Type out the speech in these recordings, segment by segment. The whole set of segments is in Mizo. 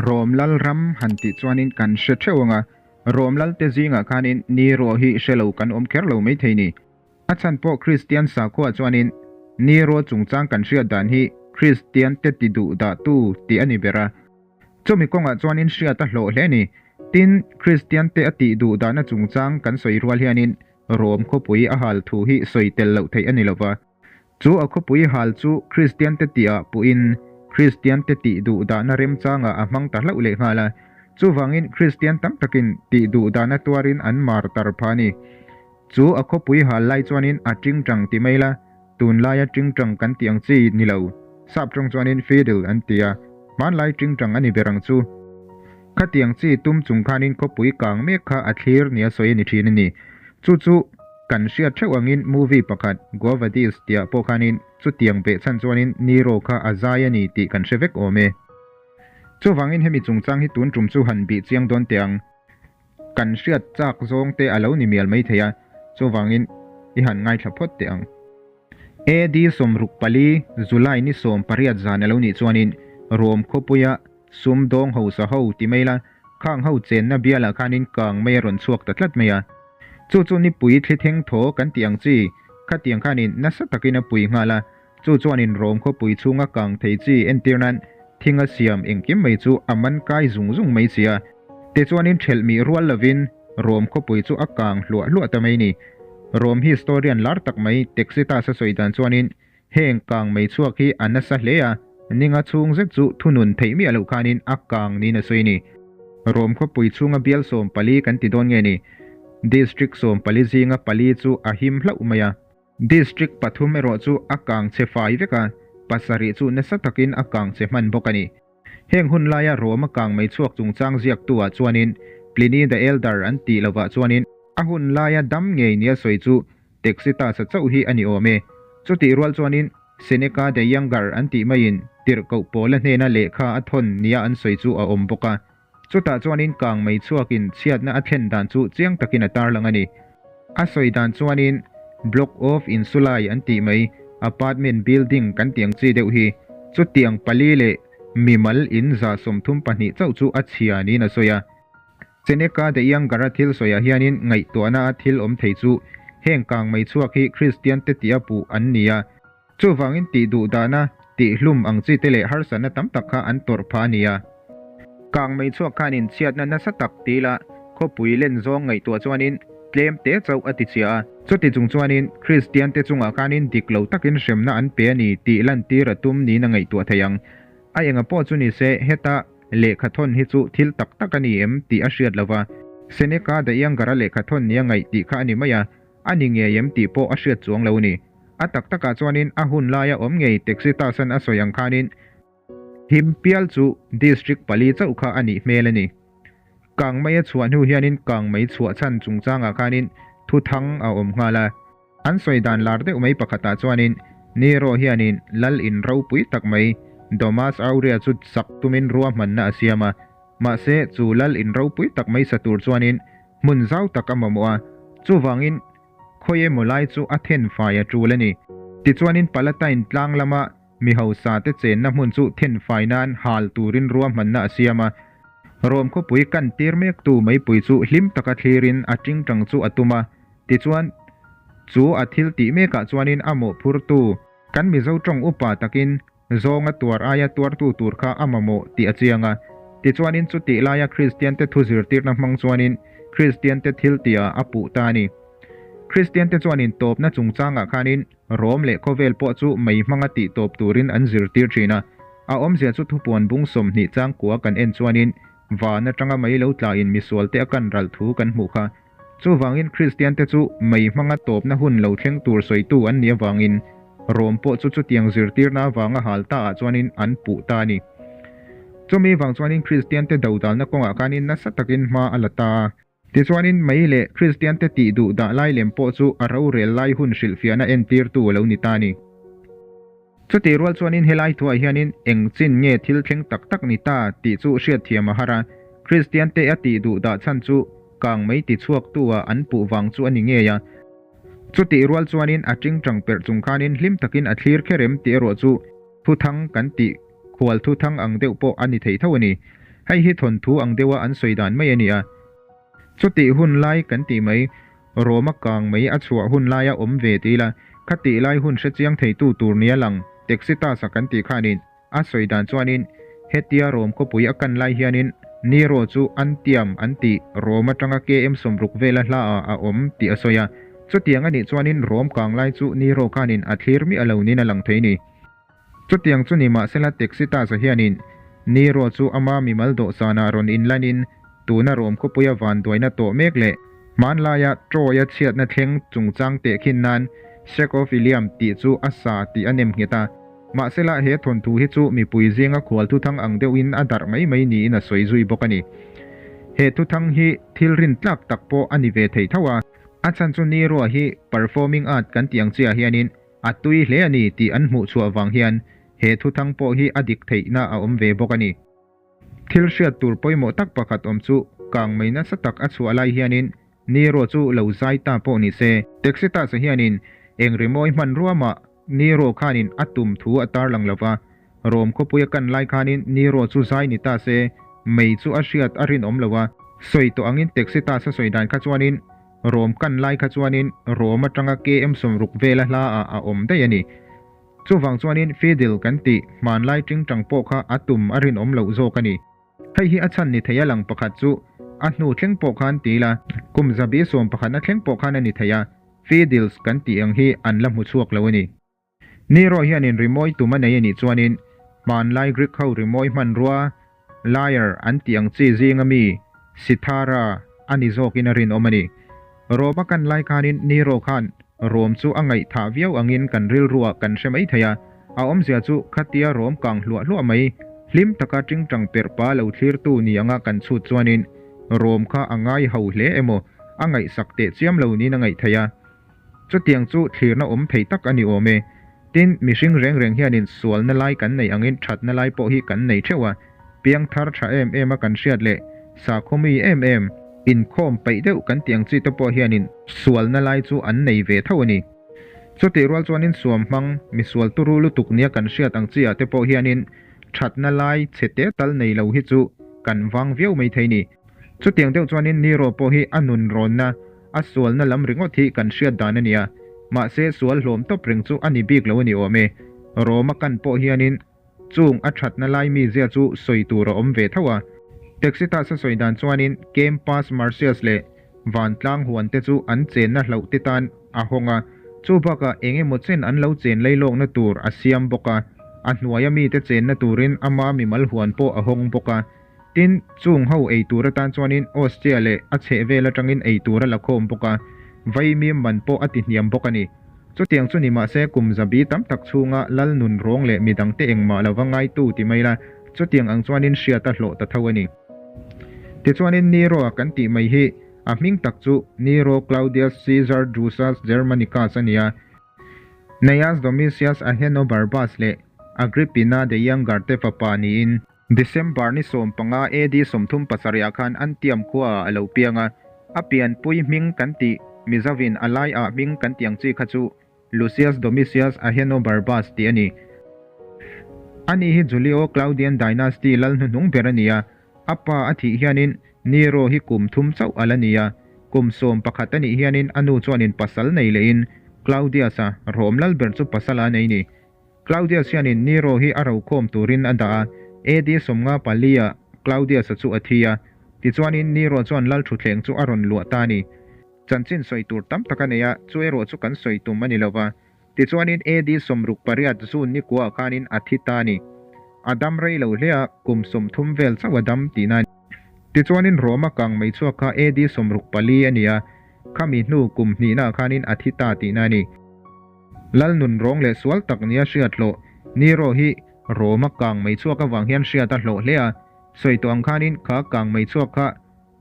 Rom lal ram han tih chuanin kan hre theuh ang a, Rom lalte zingah khanin Nero hi hre lo kan awm kher lo maithei ni. A chhan pawh Kristian sakhua chuanin Nero chungchang kan hriat dan hi Kristian te ti duh dahtu tih a ni ber a. Chumi kawngah chuanin hriat a hlawh hle a ni. Tin, Kristian te a tih duh dahna chungchang kan sawi rual hianin Rom khawpui a hal thu hi sawi tel loh theih a ni lo va. Chu a khawpui hal chu Kristian te tihah puhin Kristian te tih duh dahna remchangah a hmang ta hlauh leh nghal a. Chuvangin Kristian tam takin tih duh dahna tuarin an mar tar pha a ni. Chu a khawpui hal lai chuanin a tingtang ti mai la, tunlaia tingtang kan tih ang chi ni lo. Sap tawng chuanin fiddle an ti a, hmanlai tingtang a ni ber ang chu. Khatiang chi tum chung khanin khawpui kang mek kha a thlir nia sawi a ni thin a ni. Chu chu kan hriat theuh angin movie pakhat Guavadis tihah pawh khanin chutiang behchhan chuanin Nero kha a zai a ni tih kan hre vek awm e. Chuvangin hemi chungchang hi tun tum chu han bih chiang dawn teh ang. Kan hriat chak zawng te a lo ni mial mai thei a, chuvangin i han ngaithla phawt teh ang. AD 64, July ni 18 zan a lo nih chuanin Rom khawpuia sum dawng hausa ho ti mai la, khang ho chenna bialah khanin kang mai a rawn chhuak ta tlat mai a. Chu chu nipui thli theng thaw kan tih ang chi, khatiang khanin nasa takin a pui nghal a, Chu chuanin Rom khawpui chhunga kang thei chi entir nan thinga siam engkim mai chu a man kai zung zung mai si a. Tichuanin ṭhelh mih rual lovin Rom khawpui chu a kang hluah hluah ta mai ni. Rom historian lar tak mai Tacitus a sawi dan chuanin heng kang mei chhuak hi a nasa hle a, ninga chhung zet chu thunun theih miah loh khanin a kang niin a sawi ni. Rom khawpui chhunga bial 14 kan ti dawn nge ni? District 14 zinga pali chu a him hlauh mai a. District pathum erawh chu a kang chhe fai vek a, pasarih chu nasa takin a kang chhe hman bawk a ni. Heng hun laia Roma kang mei chhuak chungchang ziaktu-ah chuanin Pliny the Elder an tih lovah chuanin a hun laia dam ngei nia sawi chu Tacitus-a chauh hi a ni awm e. Chutih rual chuanin Seneca the Younger an tih maiin tirhkoh Paula hnena lehkha a thawn nia an sawi chu a awm bawk a. Chutah chuanin kang mei chhuakin chhiatna a thlen dan chu chiang takin a tarlang a ni. A sawi dan chuanin Block of Insulae an tih mai, apartment building kan tih ang chi deuh hi, chutiang pali leh mimal in 32 chauh chu a chhia niin a sawi a. Seneca the Younger-a thil sawiah hianin ngaihtuahna a thil awm thei chu heng kang mei chhuak hi Kristian te tia puh an ni a. Chuvangin tih duh dahna, tih hlum ang chi te leh harsatna tam tak kha an tawrh phah a ni a. Kang mei chhuak khanin chhiatna nasa tak ti ila khawpui len zawng ngaihtuah chuanin tlem te chauh a ti chhia a. Chuti chung chuanin Kristian te chungah khanin dik lo takin hremna an pe a ni tih lantir a tum niin a ngaihtuah thei ang. A enga pawh chu ni se heta lehkha thawn hi chu thil tak tak a ni em tih a hriat lo va. Seneca the Younger-a lehkha thawn nia ngaih tih kha a ni mai a, A ni ngei em tih pawh a hriat chuang lo ni. A tak takah chuanin a hun laia awm ngei Tacitus-an a sawi ang khanin him pial chu District pali chauh kha a nih hmel a ni. Kang mai a chhuah hnu hianin kang mai chhuah chhan chungchangah khanin thu thang a awm nghal a. An sawi dan lar deuh mai pakhatah chuanin Nero hianin lal in ropui tak mai Domus Aurea chu sak tumin ruahmanna a siam a. Mahse chu lal in ropui tak mai sa tur chuanin Hmun zau tak a mamawh a, chuvangin khawi emaw lai chu a then fai a tul a ni. Tichuanin Palatine tlang lama mi hausa te chenna hmun chu then fai nan hal turin ruahmanna a siam a. Rom khawpui kan tir mektu meipui chu hlim taka thlirin a tingtang chu a tum a, tichuan chu a thil tih mekah chuanin a mawhphurtu, kan Mizo tawng upa takin Zawnga tuar aia tuartu tur kha a mamawh tih a chiang a. Tichuanin chutih laia Kristiante thu zirtirna hmang chuanin Kristiante thil tihah a puh ta a ni. Kristiante chuanin tawpna chungchangah khanin Rom leh khawvel pawh chu mei hmanga tih tawp turin an zirtir thin a. A awmzia chu thupuan bung 20 changkua kan en chuanin van atanga mei lo tlain misualte a kan ralh thu kan hmuh kha. Chuvangin Kristiante chu mei hmanga tawpna hun lo thleng tur sawitu an nih avangin Rom pawh chu chutiang zirtirna avanga hal ta ah chuanin an puh ta a ni. Chumi vang chuanin Kristiante dodalna kawngah khanin nasa takin hma a la ta a. Tichuanin mei leh Kristiante tih duh dah lai lem pawh chu a rorel lai hun hrilhfiahna entirtu a lo ni ta a ni. Chutih rual chuanin helai thuah hianin eng chin nge thil thleng tak tak ni ta tih chu hriatthiam a har a, Kristiante a tih duh dah chhan chu kang mei ti chhuaktu ah an puh vang chu a ni ngei a. Chutih rual chuanin a tingtang perh chung khanin hlim takin a thlir kher em tih erawh chu thuthang kan tih khual thuthang ang deuh pawh a ni thei tho a ni. Hei hi thawnthu ang deuha an sawi dan mai a ni a. Chutih hun lai kan tih mai, Roma kang mai a chhuah hun laia awm ve ti ila, khatih lai hun hrechiang theitu tur nia lang Tacitus-a kan tih khanin a sawi dan chuanin hetia Rom khawpui a kan lai hianin Nero chu Antium an tih Rom atanga KM 60 vela hlaah a awm tih a sawi a. Chutiang a nih chuanin Rom kang lai chu Nero khanin a thlir miah lo niin a lang thei ni. Chutiang chu ni mahsela Tacitus-a hianin Nero chu ama mimal dawhsanah rawn inlanin tuna Rom khawpuia vanduaina tawh mek leh hmanlaia Troy-a chhiatna thleng chungchang tehkhin nan Sack of Ilium tih chu a sa tih a nem nghet a. Mahsela he thawnthu hi chu mipui zinga khual thuthang ang deuhin a darh mai mai niin a sawi zui bawk a ni. He thuthang hi thil rintlak tak pawh a ni ve thei tho a. A chhan chu Nero-a hi performing art kan tih ang chiah hianin A tui hle a ni tih an hmuh chhuah vang hian he thuthang pawh hi a dik theihna a awm ve bawk a ni. Thil hriat tur pawimawh tak pakhat awm chu kang mai nasa tak a chhuah lai hianin Nero chu lo zai ta pawh ni se. Tacitus-a hianin eng rimawi hmanrua mah Nero khanin a tum thu a tarlang lo va, Rom khawpui a kan lai khanin Nero chu zai ni ta se, mei chu a hriat a rinawm lo a. Sawi tawh angin Tacitus-a sawi dan kha chuanin Rom kan lai kha chuanin Rom atanga KM 60 vela hla ah a awm daih a ni. Chuvang chuanin Fiddle kan tih hmanlai tingtang pawh kha a tum a rinawm loh zawk a ni. Hei hi a chhan ni thei a lang pakhat chu a hnu thleng pawh khan ti ila, kum zabi sawm pakhatna thleng pawh khan a ni thei a, Fiddles kan tih ang hi an la hmu chhuak lo a ni. Nero hianin rimawi tum a nei a nih chuanin hmanlai Greek ho rimawi hmanrua, lyre an tih ang chi zinga mi, cithara, a ni zawkin a rinawm a ni. Rome a kan lai khanin Nero khan Rome chu a ngaihthah viau angin kan rilruah kan hre mai thei a, a awmzia chu khatia Rome kang hluah hluah mai, hlim taka tingtang perh pa lo thlirtu ni anga kan chhut chuanin Rome kha a ngai ho hle emaw a ngaihsak teh chiam lo niin a ngaih theih a. Chutiang chu thlirna awm thei tak a ni awm e. Tin, mihring reng reng hianin sualna lai kan neih angin thatna lai pawh hi kan nei theuh a. Piangthar tha em em a kan hriat leh sakhaw mi em em, inkhawm peih deuh kan tih ang chi te pawh hianin sualna lai chu an nei ve tho a ni. Chutih rual chuanin suam hmang, misual turu lutuk nia kan hriat ang chi ah te pawh hianin thatna lai chhe te tal nei lo hi chu kan vang viau mai thei ni. Chutiang deuh chuanin Nero pawh hi a nun rawnna, a sualna lam ringawt hi kan hriat dan a ni a, mahse sual hlawm tawp reng chu a ni bik lo a ni awm e. Roma kan pawh hianin chung a thatna lai mizia chu sawi tur a awm ve tho a. Tacitus a sawi dan chuanin Campus Martius leh Vantlang huan te chu an chenna hlauh te tan a hawng a, chu bakah eng emaw chen an lo chen leilawkna tur a siam bawk a, a hnuaia mite chenna turin ama mimal huan pawh a hawng bawk a. Tin, chung ho ei tur atan chuanin Ostia leh a chhehvel atangin ei tur a la khawm bawk a, vaimim man pawh a ti hniam bawk a ni. Chutiang chu ni mahse kum zabi tam tak chhunga lal nun rawng leh midangte engmah lova ngaitu ti mai la, chutiang ang chuanin hriat a hlawh ta tho a ni. Tichuanin Nero-a kan tih mai hi a hming tak chu Nero Claudius Caesar Drusus Germanicus a ni a, Gnaeus Domitius Ahenobarbus leh Agrippina the Younger te fapa niin, December ni 15 AD 37 ah khan Antium khua ah a lo piang a, a pianpui hming kan tih Mizovin a lai ah hming kan tih ang chi kha chu Lucius Domitius Ahenobarbus tih a ni. Ani hi Julio-Claudian dynasty lal hnuhnung ber a ni a, a pa a thih hianin Nero hi kum thum chauh a la ni a, kum 11 a nih hianin a nu chuanin pasal nei lehin Claudius-a Rom lal ber chu pasal a nei ni. Claudius hianin Nero hi a rokhawm turin a dah a, AD 54 ah Claudius-a chu a thi a. Tichuanin Nero chuan lal thutthleng chu a rawn luah ta a ni. Chanchin sawi tur tam tak a nei a, chu erawh chu kan sawi tum a ni lova. Tichuanin AD 68 June ni kuaah khanin a thi ta a ni. A dam rei lo hle a, kum 30 vel chauh a dam tihna a ni. Tichuanin Roma kang mei chhuak kha AD 64 a ni a, khami hnu kum hnihnaah khanin a thi ta tihna a ni. Lal nun rawng leh sual tak nia hriat hlawh Nero hi Roma kang mei chhuak avang hian hriat a hlawh hle a, sawi tawh ang khanin kha kang mei chhuak kha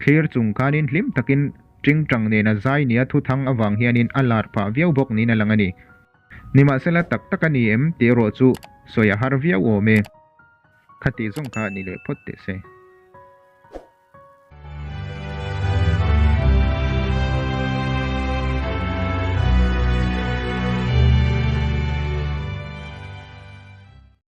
thlir chung khanin hlim takin tingtang nena zai nia thuthang avang hianin a lar phah viau bawk niin a lang a ni. Nimahsela tak tak a ni em tih erawh chu sawi a har viau awm e. Khati zawng kha ni leh phawt teh se.